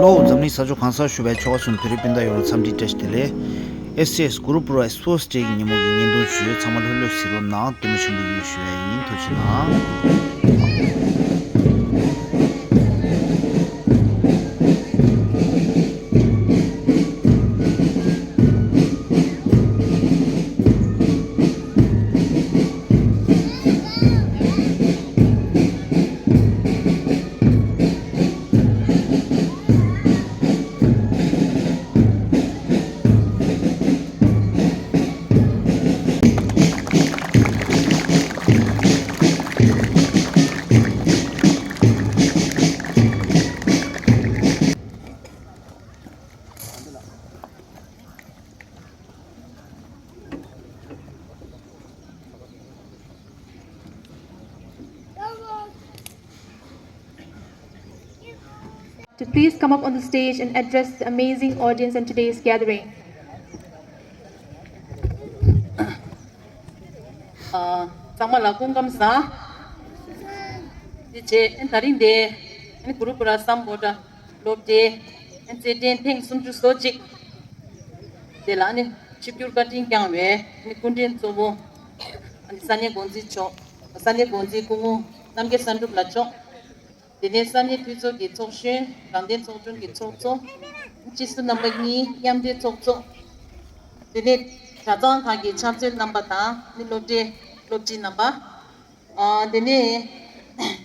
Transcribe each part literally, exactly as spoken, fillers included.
ཨོ། འཛམ་གླིང་ས་ཕྱོགས་གང་སར་བཞུགས་པའི་ཆོལ་ཁ་གསུམ་བོད་རིགས་སྤུན་ཟླ་ཡོངས་ལ་འཚམས་འདྲི་བཀྲ་ཤིས་བདེ་ལེགས། ཨེ་སི་ཨེ་སི་གུ་རུ་པུར་བ་སི་པོར་ཊི་ཌེ་གི་ཉིན་མོ་གི་བརྙན་ཐུང་ཞུས། ཚང་མ་ལྷོད་ལྷོད་གཟིགས་རོགས་གནང་། བདེ་མོ་ཆེན་པོ་ཡོད་ཞུ་ཡ་ཡིན། ཐུགས་རྗེ་གནང་། To please come up on the stage and address the amazing audience in today's gathering. ཨ། ཚང་མ་ལ་སྐུ་ཁམས་བཟང་། དེ་རྗེས་ཨ་ནི་དེ་རིང་འདི་ཨ་ནི་གུ་རུ་པུར་བ་སམ་བྷོ་ཊ་སློབ་གྲྭའི་ཨ་ནི་རྩེད་འགྲན་ཐེངས་སུམ་ཅུ་སོ་གཅིག་དེ་ལ་ཨ་ནི་ཆིབས་བསྒྱུར་བཀའ་དྲིན་བསྐྱངས་པའི་ཨ་ནི་སྐུ་མགྲོན་གཙོ་བོ་ཨ་ནི་ས་གནས་འགོ་འཛིན་མཆོག་ས་གནས་འགོ་འཛིན་སྐུ་ངོ་རྣམ་རྒྱལ་བསམ་གྲུབ་ལགས་མཆོག་དེ་ནས་ས་གནས་འཐུས་ཚོགས་ཀྱི་ཚོགས་གཞོན། དྲང་བདེན་ཚོགས་ཆུང་གི་ཚོགས་གཙོ། སྤྱི་ཟུར་རྣམ་པ་གཉིས། མཉམ་འབྲེལ་ཚོགས་གཙོ། དེ་ནས་གྲྭ་ཚང་ཁག་གི་ཕྱག་མཛོད་རྣམ་པ་དང་ནི་སློབ་གྲྭའི་སློབ་སྤྱི་རྣམ་པ། ཨ། དེ་ནས་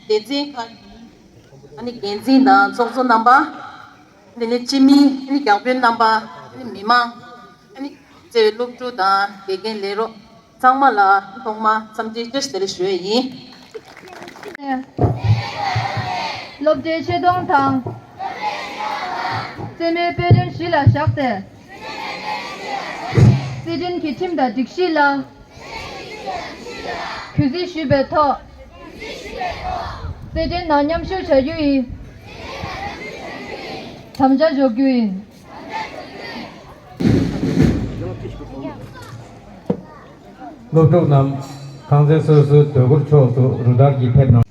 སྡེ་ཚན་ཁག་གི་ཨ་ནི་འགན་འཛིན་དང་ཚོགས་གཙོ་རྣམ་པ། དེ་ནས་སྤྱི་མི་ཨ་ནི་རྒྱ་དཔོན་རྣམ་པ། ཨ་ནི་མི་མང་། ཨ་ནི་བརྩེ་བའི་སློབ་ཕྲུག་དང་དགེ་རྒན་ལས་རོགས་ཚང་མ་ལ་ཐོག་མར་འཚམས་འདྲི་བཀྲ་ཤིས་བདེ་ལེགས་ཞུ་ཡས་ཡིན། སློབ་གྲྭའི་ཆེ་མཐོང་དང་རྩེད་མོའི་དཔེ་སྟོན་གཞི་ལ་བཞག་སྟེ། རྩེད་འགྲན་གྱི་ཁྲིམས་དང་སྒྲིག་གཞི་ལ་གུས་བརྩི་ཞུས་པའི་ཐོག་རྩེད་འགྲན་ནང་མཉམ་ཞུགས་བྱ་རྒྱུ་ཡི་དམ་བཅའ་འཇོག་རྒྱུ་ཡིན། སློབ་ཕྲུག་རྣམས་ཁང་ཚན་སོ་སོའི་སྡོད་གུར་ཕྱོགས་སུ་རུ་སྟར་གྱིས་ཕེབས་གནང་།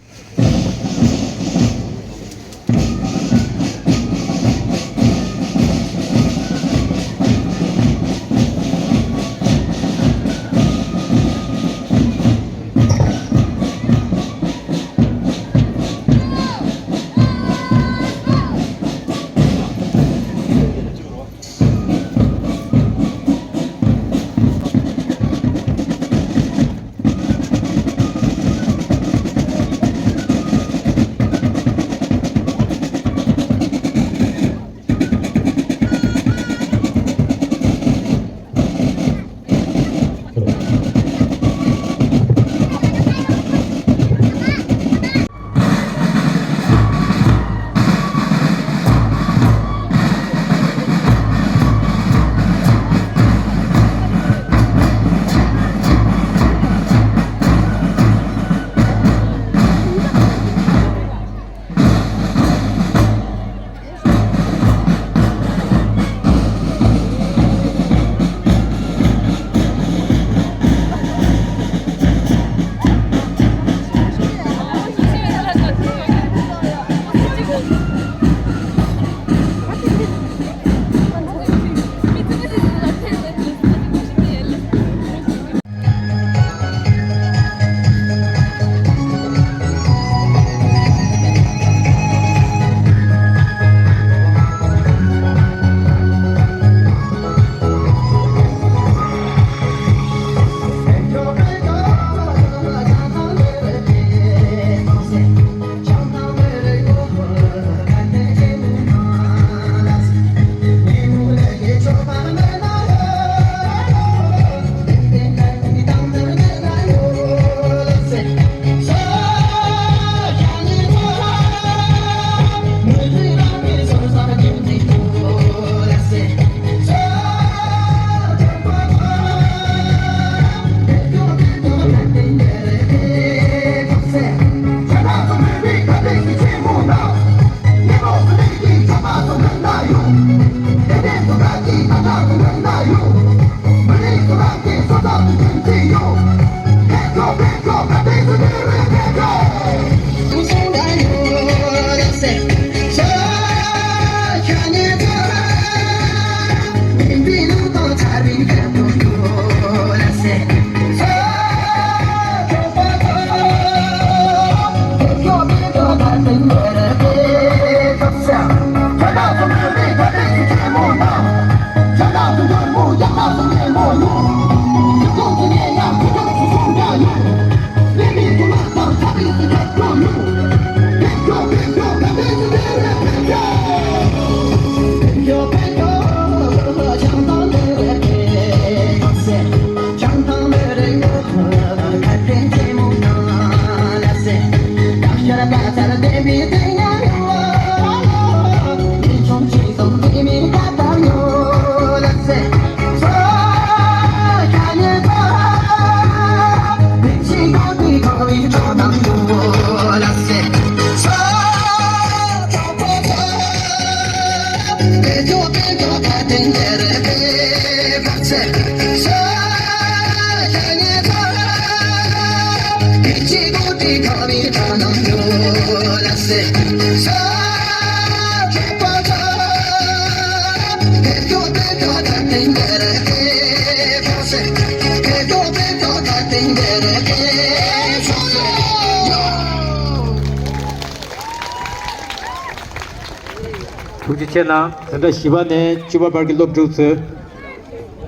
ཐུགས་རྗེ་ཆེ་གནང་། ད་ལྟ་བཞི་པ་ནས་བཅུ་པ་བར་གྱི་སློབ་ཕྲུག་ཚོས།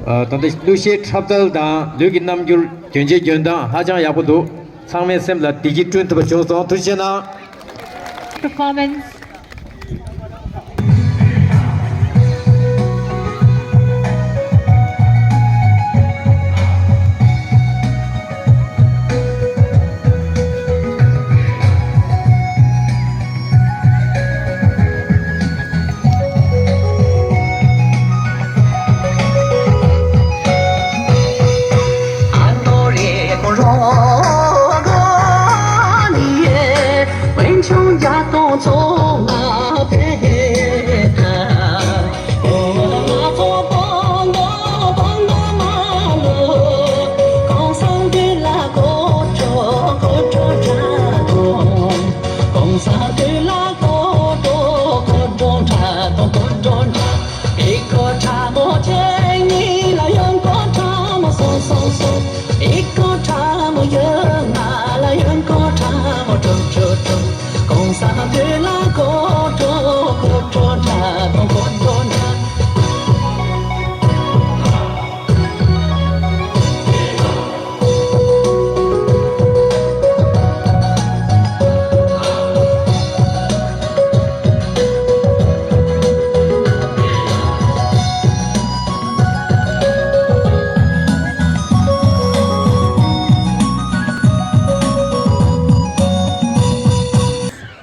ཨ། ད་ལྟ་གླུ་གཞས་འཁྲབ་སྟངས་དང་ལུས་ཀྱི་རྣམ་འགྱུར་གྱོན་ཆས་གྱོན་སྟངས་ཧ་ཅང་ཡག་པོ་འདུག། ཚང་མའི་སེམས་ལ་བདེ་སྐྱིད་བསྐྲུན་ཐུབ་པ་བྱུང་སོང་། ཐུགས་རྗེ་གནང་། Performance.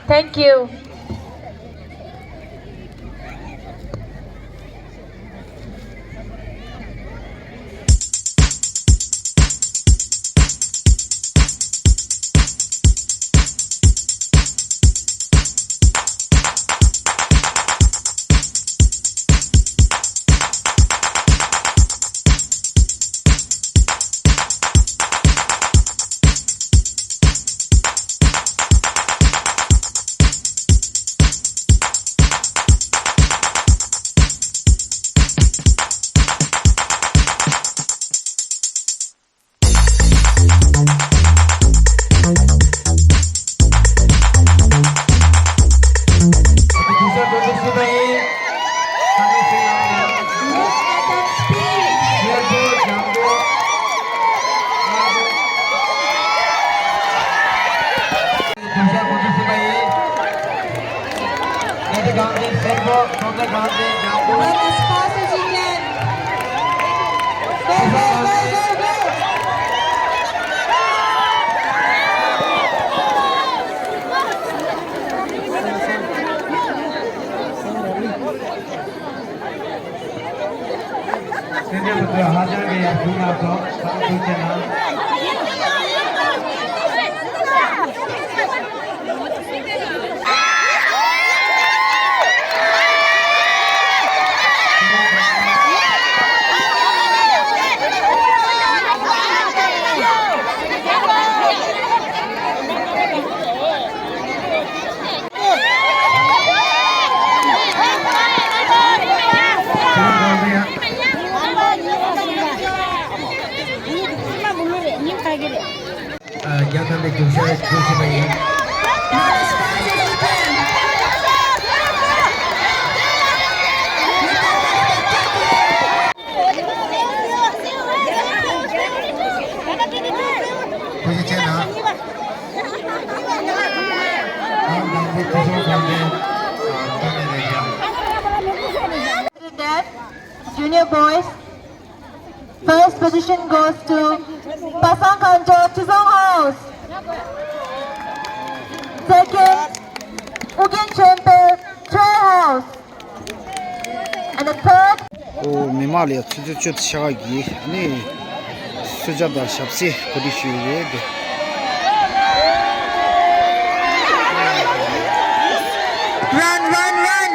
Thank you. Let us pass the chicken. Go, go, go, go, go. སེམས་ཅན་ཚོ་ཧ་ཅང་གི་ཡག་པོ་གནང་སོང་། ཐུགས་རྗེ་གནང་། རྒྱལ་ཁམས་པའི་རྒྱུགས་ཤར་བྱེད་བཞིན་པ་ཡིན། ཐུགས་རྗེ་ཆེ་གནང་། ཨང་དང་པོ་ཕུན་ཚོགས་དགའ་ལྡན། ཨ། ལྟ་ནས་རེད་ཀྱང་། Junior boys, first position goes to Pasang Khanjo Chisong House. Second, Ugyen Chempe Choi House. And the third. ཨོ། མི་མང་ལ་ཡ་ཚུད་ཚུད་ཆུ་ཆག་གི་ནི་སུ་ཇ་དང་ཞབས་སི་གོ་སྒྲིག་ཞུས་ཡོད་དེ། Run, run, run!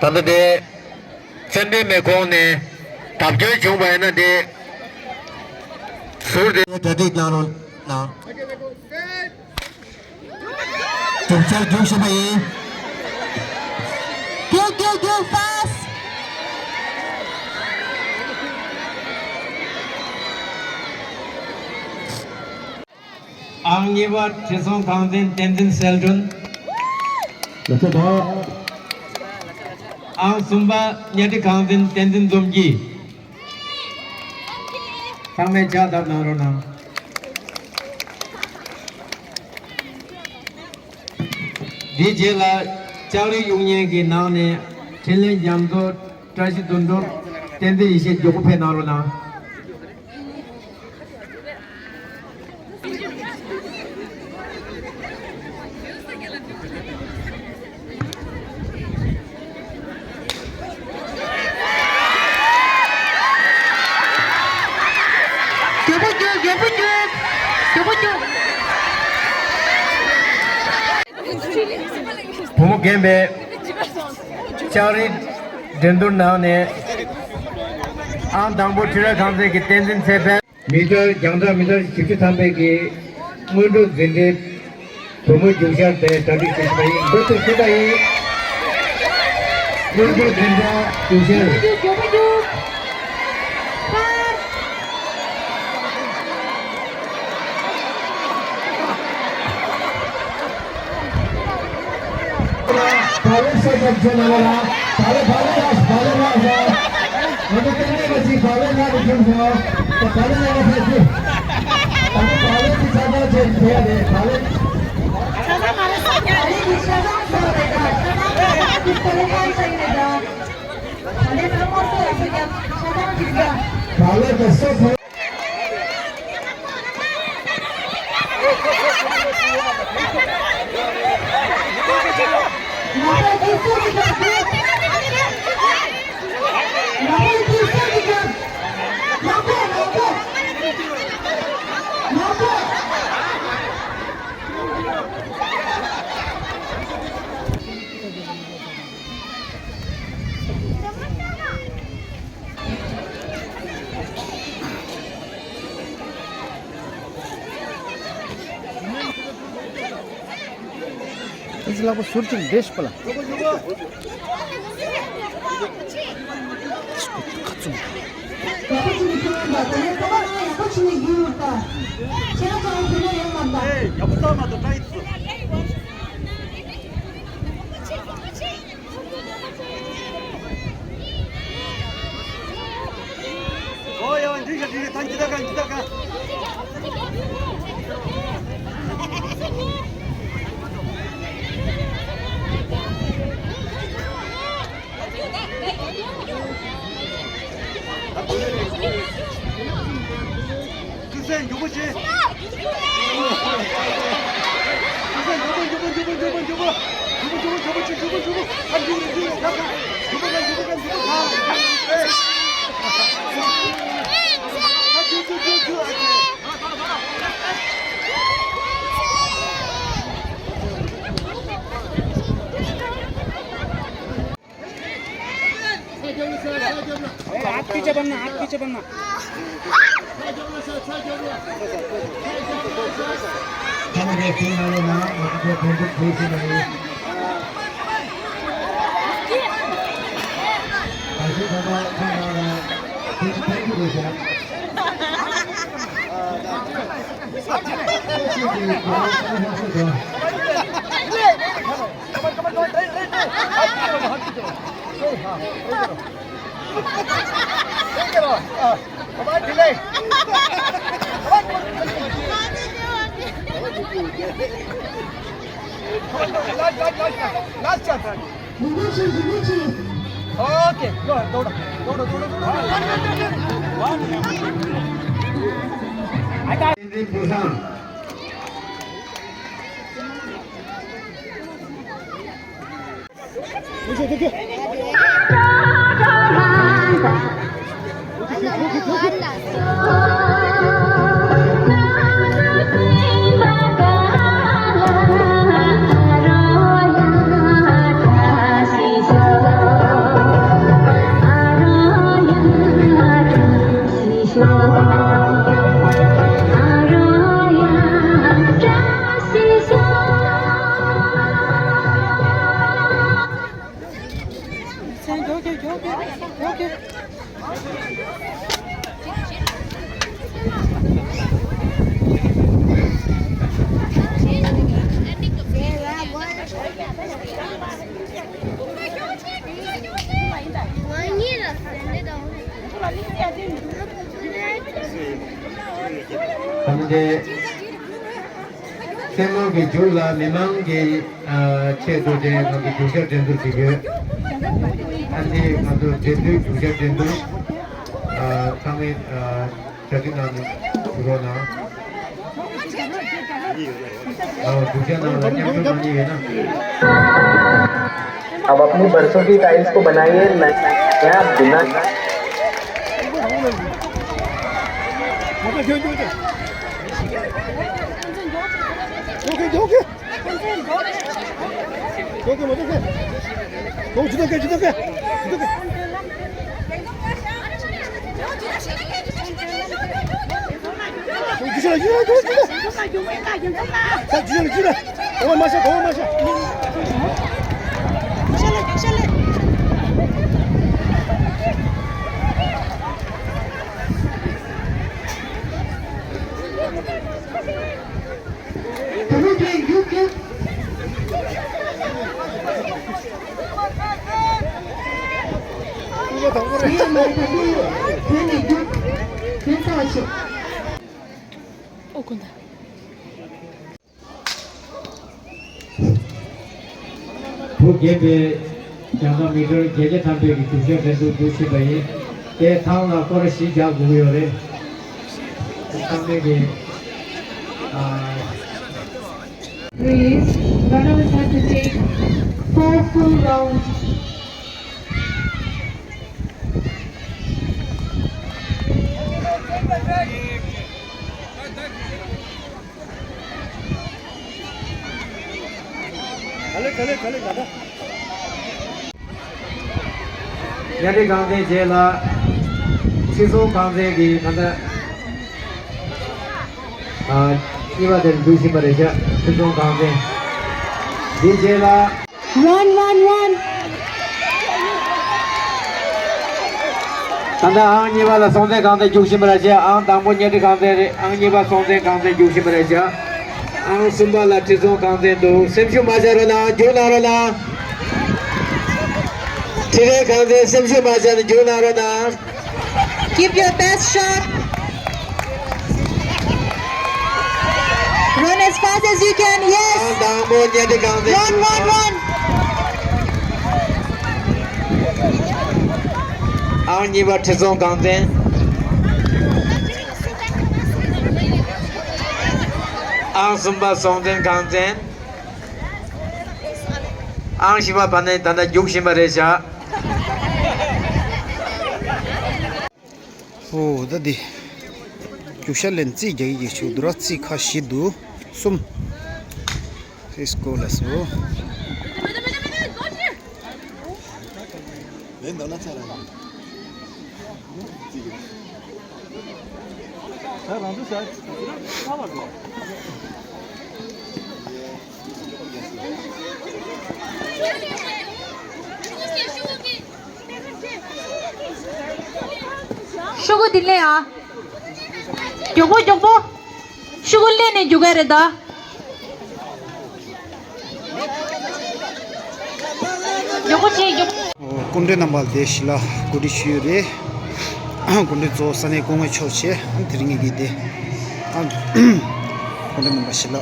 ད་ལྟ་དེ་བཙན་པོའི་མེ་ཁོང་ནས་བརྡབ་སྐྱོན་བྱུང་བ་ཡིན་ན་དེ་ཟུར་དེ་གྲ་སྒྲིག་གནང་རོགས་གནང་། རྒྱུག་ཆར་རྒྱུག་བཞིན་པ་ཡིན། རྒྱུག་རྒྱུག་རྒྱུག་ཕཱས། ཨང་གཉིས་པ་བགྲེས་སོང་ཁང་ཚན་བསྟན་འཛིན་གསལ་སྒྲོན། ལགས་སོ། ཨང་གསུམ་པ་གཉའ་ཁྲི་ཁང་ཚན་བསྟན་འཛིན་འཛོམས་སྐྱིད། ཚང་མས་ཕྱག་བརྡབ་གནང་རོགས་གནང་། འདིའི་རྗེས་ལ་ལྕགས་རི་གཡུག་བརྙན་གྱི་ནང་ནས་འཕྲིན་ལས་རྒྱ་མཚོ། བཀྲ་ཤིས་དོན་གྲུབ། བསྟན་འཛིན་ཡེ་ཤེས་མགྱོགས་པོ་ཕེབས་གནང་རོགས་གནང་། མགྱོགས་པོ་མགྱོགས། མགྱོགས་པོ་མགྱོགས། མགྱོགས་པོ་མགྱོགས། བུ་མོ་རྒན་པའི་ལྕགས་རིའི་འགྲན་བསྡུར་ནང་ནས་ཨང་དང་པོ་ཁྲི་རལ་ཁང་ཚན་གྱི་བསྟན་འཛིན་ཚེ་འཕེལ། མི་ཊར་རྒྱང་ཐག་མི་ཊར་བཞི་བཅུ་ཐམ་པའི་གི་སྔོན་འགྲོ་འཛིན་གྲྭའི་བུ་མོ་རྒྱུག་ཤར་དེ་གྲ་སྒྲིག་བྱེད་བཞིན་པ་ཡིན། འགོ་ཚུགས་ཤོག་ད་ཡིན། སྔོན་འགྲོ་འཛིན་གྲྭ་རྒྱུག་ཤར། བག་ལེབ་ཟ་རྒྱབ་བྱས་ན་ལ། བག་ལེབ་བག་ལེབ་རག་བག་ལེབ་རག་ཟ། ང་ཚོ་ལྟད་མོ་བ་ཞིག་བག་ལེབ་རག་གི་བྱུང་སོང་། ད་བག་ལེབ་རག་ལ་ཕེབས་ཤིག་ད་ལྟ་བག་ལེབ་ཀྱི་ཆ་ཚང་བྱས་ཕེབས་རེད་བག་ལེབ། ཆ་ཚང་མ་རེད་ས་རྒྱ་རེད་ཀྱི་ཆ་ཚང་ཟ་རེད་ད་ཆ་ཚང་ཟ་རེད་ད་ཀྱི་ས་རེད་ཁ་ཤས་རེད་ད། ད་ལྟ་ཚང་མ་ཟ་ཡ་ས་རྒྱ་ཆ་ཚང་གི་ས། བག་ལེབ་དང་སོ་ཕོ། ཨེ་ཙི་ལག་པ་ཟུར་ཅིག་འདེད་ཤིག་པ་ལ། हात पीछे बनना, हात पीछे बनना। Last, last, last, last chance. Okay, go, go, go, go, go, go. ད་ལྟ་སེམས་ནང་གི་རྒྱུད་ལ་མི་མང་གི་ཆེད་དུ་དེ་ང་ཚོ་རྒྱུགས་ཞབས་འགྲན་བསྡུར་བྱེད་ཀྱི་ཡོད། ཨ་ནི་ང་ཚོ་འབྲེལ་མཐུད་རྒྱུགས་ཞབས་འགྲན་བསྡུར་ཚང་མས་གྲ་སྒྲིག་གནང་ནས་བཞུགས་རོགས་གནང་། ཨ་རྒྱུགས་ཞབས་ནང་ལ་མཉམ་ཞུགས་གནང་མཁན་ཡོད་ན། अब अपनी बरसों की टाइल्स को बनाइए, नया बिना ཨོ་ཁོ་ན། བུ་རྒན་པའི་རྒྱང་ཐག་མི་ཊར་བརྒྱད་བརྒྱ་ཐམ་པའི་གི་རྒྱུགས་ཞབས་འགྲན་བསྡུར་བསྡུ་བཞིན་པ་ཡིན། དེ་ཐང་ལ་སྐོར་བཞི་རྒྱག་དགོས་ཀྱི་ཡོད་རེད། ཚང་མས་གི་ཨ། Race, runners have to take four full rounds. ག་ལེ་ག་ལེ་ག་ལེ་ག་ལེ། གཉའ་ཁྲི་རྐང་རྩེད་རྗེས་ལ། ཁྲི་སྲོང་རྐང་རྩེད་ཀྱི་ད་ལྟ། ཨ། གཉིས་པ་དེར་འདུག་བཞིན་པ་རེད་ཤག་ཁྲི་སྲོང་རྐང་རྩེད། འདི་རྗེས་ལ། Run, run, run! ད་ལྟ་ཨང་གཉིས་པ་ལ་སྲོང་བཙན་རྐང་རྩེད་རྒྱུག་བཞིན་པ་རེད་ཤག་ཨང་དང་པོ་གཉའ་ཁྲི་རྐང་རྩེད་རེད། ཨང་གཉིས་པ་སྲོང་བཙན་རྐང་རྩེད་རྒྱུག་བཞིན་པ་རེད་ཤག་ཨང་གསུམ་པ་ལ་ཁྲི་སྲོང་རྐང་རྩེད་འདུག་སེམས་ཤུགས་མ་ཆག་རོགས་གནང་། རྒྱུགས་གནང་རོགས་གནང་། ཁྲི་སྲོང་རྐང་རྩེད་སེམས་ཤུགས་མ་ཆག་ནས་རྒྱུགས་གནང་རོགས་གནང་། Give your best shot. Run as fast as you can. Yes. ཨང་དང་པོ་གཉའ་ཁྲི་རྐང་རྩེད། Run, run, run. ཨང་གཉིས་པ་ཁྲི་སྲོང་རྐང་རྩེད། ཨང་གསུམ་པ་སྲོང་བཙན་རྐང་རྩེད། ཨང་བཞི་པ་བར་ནས་ད་ལྟ་རྒྱུག་བཞིན་པ་རེད་ཤག་ཨོ་ད་འདི། རྒྱུག་ཤར་ལེན་རྩིས་རྒྱག་གི་ཞུ་འདུག་ར། རྩིས་ཁ་བཞི་འདུག་གསུམ། Let's go, let's go. ལེན་འདོད་ན་ཚར་ར། ད་རང་ཚོ་ས་ཚ་བར་འགྲོ། ཤོག་གུ་འདི་ལེན་ཨ། མགྱོགས་པོ་མགྱོགས་པོ། ཤོག་གུ་ལེན་ནས་རྒྱུག་ག་རེད་ད། མགྱོགས་པོ་བྱེད་མགྱོགས་པོ། སྐུ་མགྲོན་རྣམ་པ་དེ་ཞིག་ལ་གོ་སྒྲིག་ཞུས་ཡོད་རེད། སྐུ་མགྲོན་གཙོ་བོ་ས་གནས་སྐུ་ངོ་མཆོག་བྱས་དེ་རིང་གི་དེ། སྐུ་མགྲོན་རྣམ་པ་ཞིག་ལ།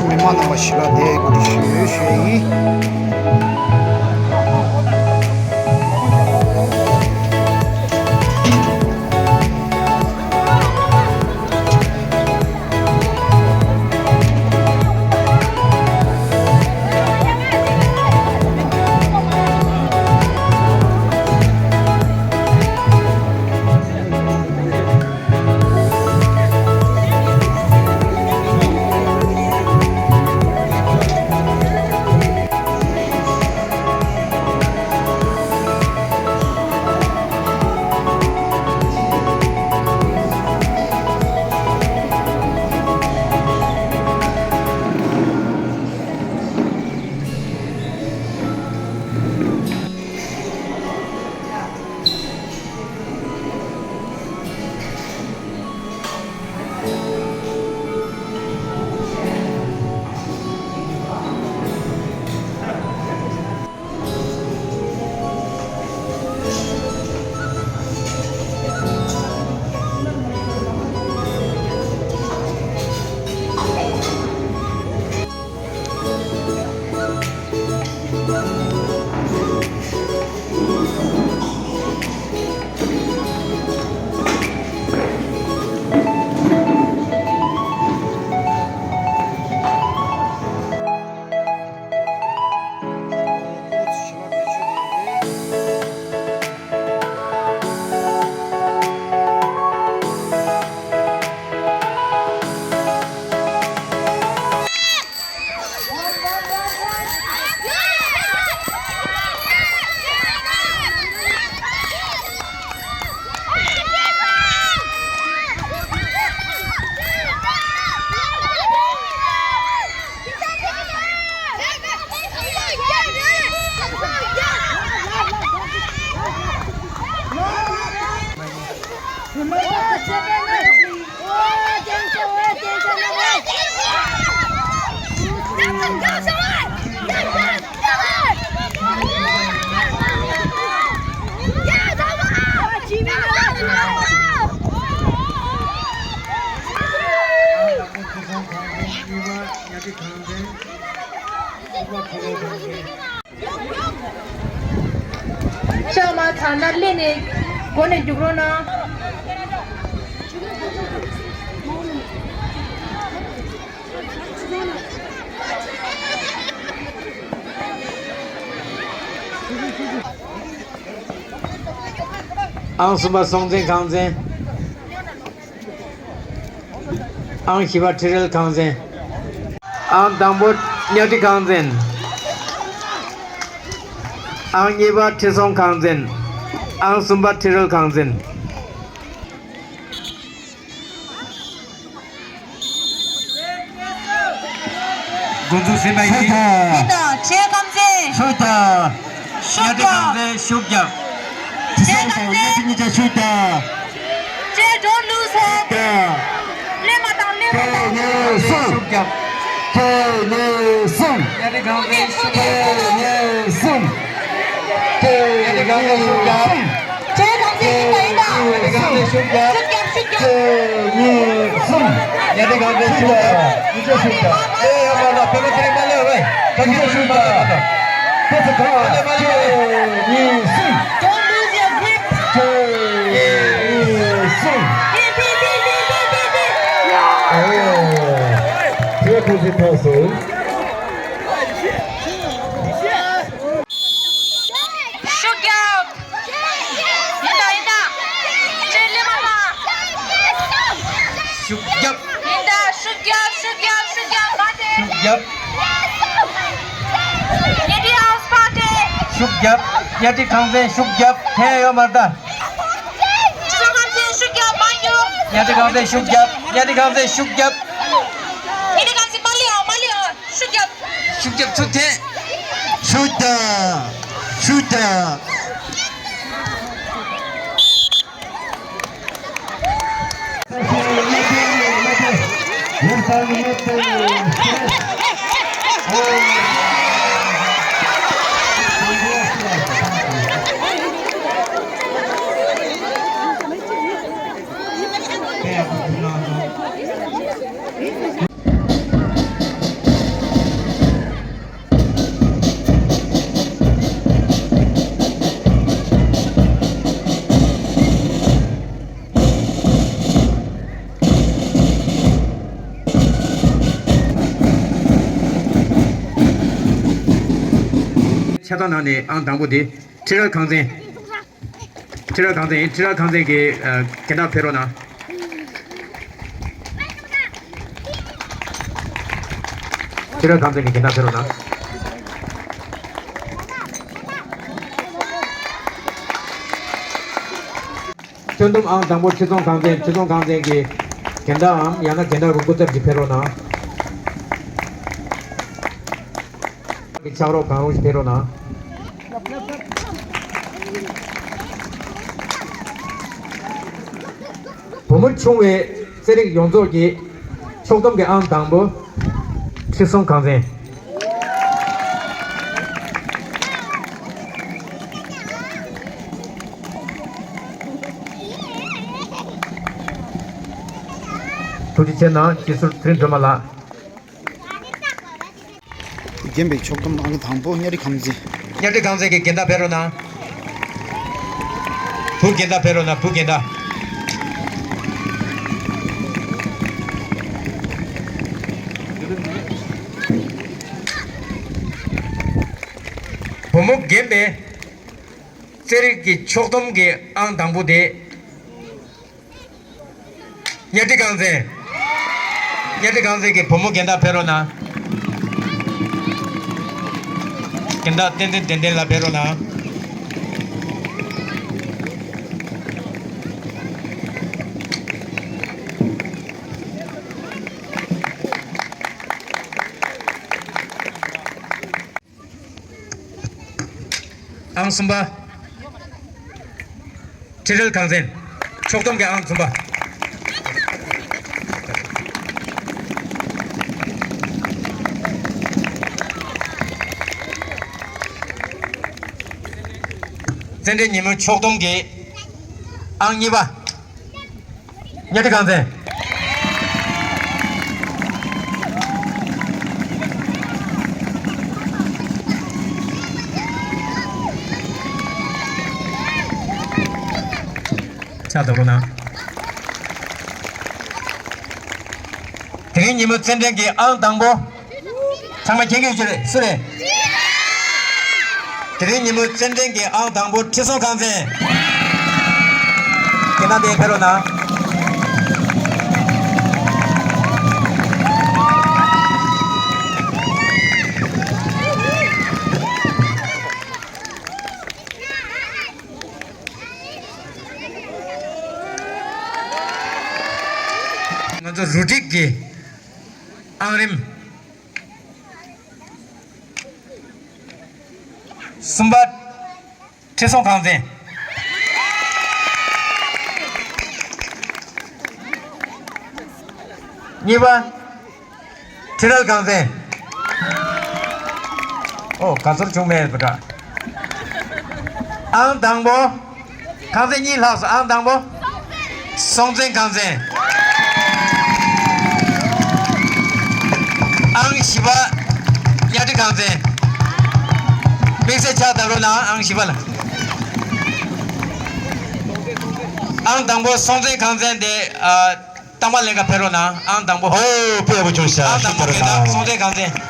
མི་མང་རྣམ་པ་ཞིག་ལ་དེ་གུ་ཞུ་ཞུ་ཡིན། ཤག་མ་ཚར་ན་སླེབས་ནས་སྒོ་ནས་རྒྱུག་རོགས་གནང་། ཨང་གསུམ་པ་སྲོང་བཙན་ཁང་བཙན། ཨང་བཞི་པ་ཁྲི་རལ་ཁང་བཙན། ཨང་དང་པོ་གཉའ་ཁྲི་ཁང་བཙན། ཨང་གཉིས་པ་ཁྲི་སྲོང་ཁང་བཙན། ཨང་གསུམ་པ་ཁྲི་རལ་ཁང་བཙན། འགོ་འཛུགས་ཟིན་པ་ཡིན། ཤུགས་རྒྱབ། ཡིན་ད། ཁྲི་ཁང་བཙན། ཤུགས་རྒྱབ། ཤུགས་རྒྱབ། ཁང་བཙན་ཤུགས་རྒྱབ། ཁྲི་སྲོང་དང་གཉའ་ཁྲི་གཉིས་ཆ་ཤུགས་རྒྱབ། ཁྲི་སྲོང་ལུས་སོང་། ཤུགས་རྒྱབ། ལེན་མ་དང་ལེན་མ་དང་། ཤུགས་རྒྱབ། ཁྲི་གཉིས་གསུམ། གཉའ་ཁྲི་ཁང་བཙན་ཤུགས་རྒྱབ། ཁྲི་གཉིས་གསུམ། ཁྲི་གཉིས་གསུམ། ཁྲི་ཁང་བཙན་ཡིན་ད་ཡིན་ད། ཁྲི་ཁང་བཙན་ཤུགས་རྒྱབ། ཤུགས་རྒྱབ་ཤུགས་རྒྱབ། ཁྲི་གཉིས་གསུམ། གཉའ་ཁྲི་ཁང་བཙན་ཤུགས་རྒྱབ། ཡུ་ཅེ་ཤུགས་རྒྱབ། ཨེ་ཡ་མ་ན་བོད་པ་ཁྱེད་རང་མ་ལེ་བས། ཁྱེད་ཀྱི་ཤུགས་རྒྱབ། ཁྱེད་ཚོ་གང་ལ་མ་ལེ་བས། ཁྲི་གཉིས་གསུམ། Don't lose your grip. ཁྲི་གཉིས་གསུམ། ཨེ་ཕི་ཕི་ཕི་ཕི་ཕི་ཕི། ཨོ། ཁྲི་ཁང་བཙན་ཐོག་སོང་། ཤུགས་རྒྱབ། ཡིན་ད་ཡིན་ད། ཁྲི་ལེན་མ་དང་། ཤུགས་རྒྱབ། ཡིན་ད། ཤུགས་རྒྱབ། ཤུགས་རྒྱབ། ཤུགས་རྒྱབ། མ་དེ། ཤུགས་རྒྱབ། གཉའ་ཁྲི་ཨའུ་སྤ་དེ། ཤུགས་རྒྱབ། གཉའ་ཁྲི་ཁང་བཙན་ཤུགས་རྒྱབ། འཐེན་ཡོད་མ་རེད་ད། ཁྲི་སྲོང་ཁང་བཙན་ཤུགས་རྒྱབ། མ་ཡོང་། གཉའ་ཁྲི་ཁང་བཙན་ཤུགས་རྒྱབ། གཉའ་ཁྲི་ཁང་བཙན་ཤུགས་རྒྱབ། གཉའ་ཁྲི་ཁང་བཙན་མ་ལེན་ཨ། མ་ལེན་ཨ། ཤུགས་རྒྱབ། ཤུགས་རྒྱབ་ཚུར་འཐེན། ཤུགས་རྒྱབ། ཤུགས་རྒྱབ། ཆ་ཚང་ནང་ནས་ཨང་དང་པོ་དེ་ཁྲི་རལ་ཁང་བཙན། ཁྲི་རལ་ཁང་བཙན་ཡིན། ཁྲི་རལ་ཁང་བཙན་གྱི་ཨ་གྱེན་ལྟ་ཕེབས་རོགས་གནང་། ཁྲི་རལ་ཁང་བཙན་གྱི་གྱེན་ལྟ་ཕེབས་རོགས་གནང་། ཁྱོན་བསྡོམས་ཨང་དང་པོ་ཁྲི་སྲོང་ཁང་བཙན། ཁྲི་སྲོང་ཁང་བཙན་གྱི་གྱེན་ལྟའམ་ཡང་ན་གྱེན་ལྟ་རུ་སྐུ་ཚབ་ཅིག་ཕེབས་རོགས་གནང་། གི་ཕྱག་རོགས་གང་རུང་ཞིག་ཕེབས་རོགས་གནང་། བུ་མོ་ཆུང་བའི་རྩེད་རིགས་ཡོངས་རྫོགས་ཀྱི་ཕྱོགས་བསྡོམས་ཀྱི་ཨང་དང་པོ་ཁྲི་སྲོང་ཁང་བཙན། ཐུགས་རྗེ་ཆེ་གནང་། སྤྱི་ཟུར་ཚེ་རིང་སྒྲོལ་མ་ལགས། རྒན་པའི་ཕྱོགས་བསྡོམས་ཨང་དང་པོ་གཉའ་ཁྲི་ཁང་བཙན། གཉའ་ཁྲི་ཁང་བཙན་གྱི་གྱེན་ལྟ་ཕེབས་རོགས་གནང་། བུ་གྱེན་ལྟ་ཕེབས་རོགས་གནང་། བུ་གྱེན་ལྟ། བུ་མོ་རྒན་པའི་རྩེད་རིགས་ཀྱི་ཕྱོགས་བསྡོམས་ཀྱི་ཨང་དང་པོ་དེ། གཉའ་ཁྲི་ཁང་བཙན། གཉའ་ཁྲི་ཁང་བཙན་གྱི་བུ་མོ་གྱེན་ལྟ་ཕེབས་རོགས་གནང་། གྱེན་ལྟ་ཏན་ཏན་ཏན་ཏན་ལ་ཕེབས་རོགས་གནང་། ཨང་གསུམ་པ། ཁྲི་རལ་ཁང་བཙན། ཕྱོགས་བསྡོམས་ཀྱི་ཨང་གསུམ་པ། རྩེད་འགྲན་ཉིན་མོའི་ཕྱོགས་བསྡོམས་ཀྱི་ཨང་གཉིས་པ། གཉའ་ཁྲི་ཁང་བཙན། ལ་དང་པོ་གནང་། དེ་རིང་ཉིན་མོ་རྩེད་འགྲན་གྱི་ཨང་དང་པོ། ཚང་མ་མཁྱེན་གྱི་ཡོད་ཀྱི་རེད། སུ་རེད། དེ་རིང་ཉིན་མོའི་རྩེད་འགྲན་གྱི་ཨང་དང་པོ་ཁྲི་སྲོང་ཁང་ཚན། དེ་ན་དེ་ཕེབས་རོགས་གནང་། ང་ཚོ་རུ་སྒྲིག་གི་ཨང་རིམ། གསུམ་པ། ཁྲི་སྲོང་ཁང་ཚན། གཉིས་པ། ཁྲི་རལ་ཁང་ཚན། ཨོ་ག་ཚོད་བྱུང་མེད་པ་འདྲ། ཨང་དང་པོ། ཁང་ཚན་གཉིས་ལྷག་སོང་། ཨང་དང་པོ། སྲོང་བཙན་ཁང་ཚན། ཨང་བཞི་པ། གཉའ་ཁྲི་ཁང་ཚན། དམིགས་བསལ་ཕྱག་བརྡབ་རོགས་གནང་། ཨང་བཞི་པ་ལ། ཨང་དང་པོ་སྲོང་བཙན་ཁང་ཚན་དེ། ཨ། རྟགས་མ་ལེན་ག་ཕེབས་རོགས་གནང་། ཨང་དང་པོ། ཨོ་དཔེ་ཡག་པོ་བྱུང་ཤག་ཨང་དང་པོ་ཤུགས་རྒྱག་རོགས་གནང་། གནང་། སྲོང་བཙན་ཁང་ཚན།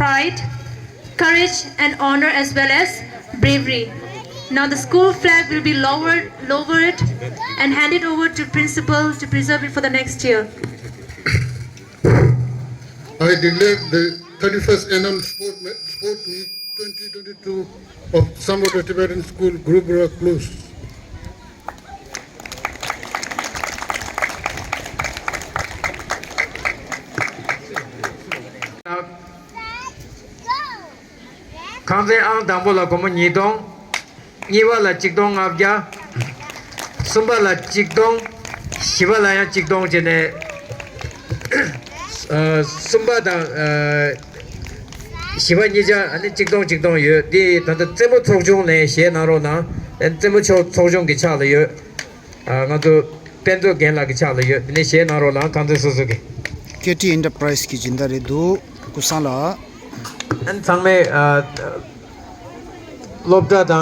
Pride, courage and honor as well as bravery. Now the school flag will be lowered, lowered and handed over to principal to preserve it for the next year. I declare the thirty-first annual sport, me- sport meet twenty twenty-two of Samudra Tibetan School, Gurubara closed. ཁང་ཚན་ཨང་དང་པོ་ལ་སྒོར་མོ་ཉིས་སྟོང་། གཉིས་པ་ལ་གཅིག་སྟོང་ལྔ་བརྒྱ། གསུམ་པ་ལ་གཅིག་སྟོང་། བཞི་པ་ལ་ཡང་གཅིག་སྟོང་བྱས་ནས། ཨ། གསུམ་པ་དང་། ཨ། བཞི་པ་གཉིས་ཆ་ཨ་ནི་གཅིག་སྟོང་གཅིག་སྟོང་ཡོད། འདི་ད་ལྟ་རྩེད་མོ་ཚོགས་ཆུང་ནས་གཞས་གནང་རོགས་གནང་། ཨ། རྩེད་མོ་ཚོགས་ཚོགས་ཆུང་གི་ཕྱག་ལ་ཡོད། ཨ། ང་ཚོ་དཔལ་མཛོད་རྒན་ལགས་ཀྱི་ཕྱག་ལ་ཡོད། དེ་ནས་གཞས་གནང་རོགས་གནང་། ཁང་ཚན་སོ་སོ་གི། ཀེ་ཊི་ཨེན་ཊར་པ་རའེ་སི་གི་སྦྱིན་བདག་རེད་འདུག་ཀུན་བཟང་ལགས། ཨ། ཚང་མས། ཨ། སློབ་གྲྭ་དང་།